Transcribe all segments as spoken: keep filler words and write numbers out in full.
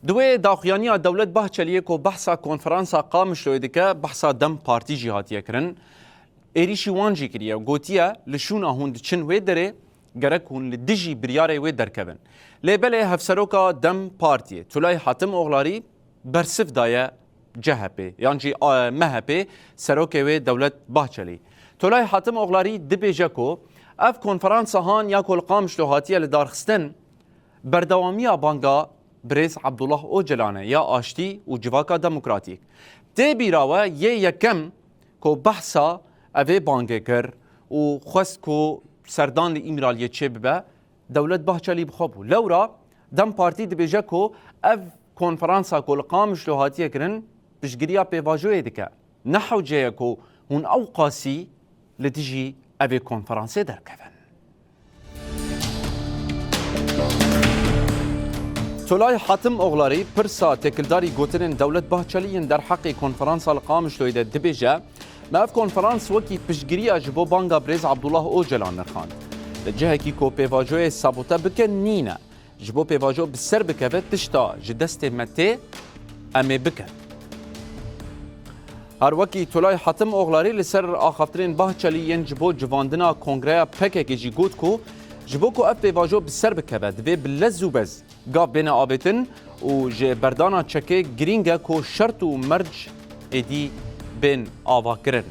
Di wê daxuyaniya Dewlet Bahçeliyê ku behsa konferansa Qamişloyê dike, behsa DEM Partî jî hatiye kirin. Êrîşî wan jî kiriye û gotiye, li şûna hûn diçin wê derê, gerek hûn li dijî biryarê wê derkevin. Lê belê hevseroka DEM Partiyê, Tulay Hatim Oxlarî, bersiv daye C H P, yan jî, a, M H P serokê wê Dewlet Bahçelî. Tulay Hatim Oxlarî dibêje ku ev konferansa han ya ku li Qamişlo hatiye lidarxistin, berdewamiya banga birêz Abdullah Ocalan e ya aştî û civaka demokratîk. Tê bîra we yê yekem ku behsa evê bangê kir û xwest ku serdan li Îmraliyê çêbibe, Dewlet Bahçelî bi xwe bû. Lewra DEM Partî dibêje ku ev konferansa ku li Qamişlo hatiye kirin, piştgiriya pêvajoyê dike. Ne hewce ye ku hûn ew qasî li dijî evê konferansê derkevin. Tolay Hatim Oxlarî pirsa têkildarî gotinên Dewlet Bahçelî yên derheqê konferansa li Qamişloyê de dibêje, me ev konferans wekî piştgiriya ji bo banga birêz Abdullah Ocalan nirxand. Li cihekî ku pêvajoyê sabote bike nîne. Ji bo pêvajo bi ser bikeve, tişta ji destê me tê, em ê bikin. Her wekî Tulay Hatim Oxlarî li ser axaftinên Bahçelî yên ji bo civandina kongreya P K K jî got ku ji bo ku ev pêvajo bi ser bikeve, divê bi lez û bez gav bêne avêtin û ji berdana çekê girîng e ku şert û merc êdî bên avakirin.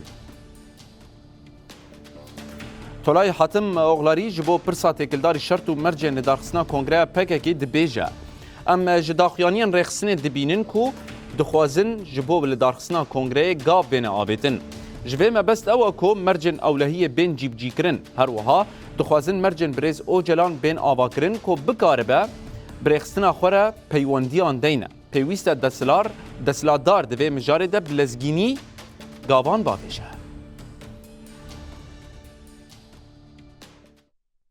Tolay Hatim Oxlarî ji bo pirsa têkildarî şert û mercên lidarxistina Kongreya P K K dibêje, em ji daxuyaniyên rêxistinê dibînin ku dixwazin ji bo lidarxistina Kongreyê gav bêne avêtin. Ji vê mebest ew e ku mercên ewlehiyê bên cîbicîkirin. Her wiha dixwazin mercên birêz Ocalan bên avakirin ku bikaribe bi rêxistina xwe re peywendiyan deyne. Pêwîst e desthilar, desthilatdar di vê mijarê de bi lezgînî gavan bavêje.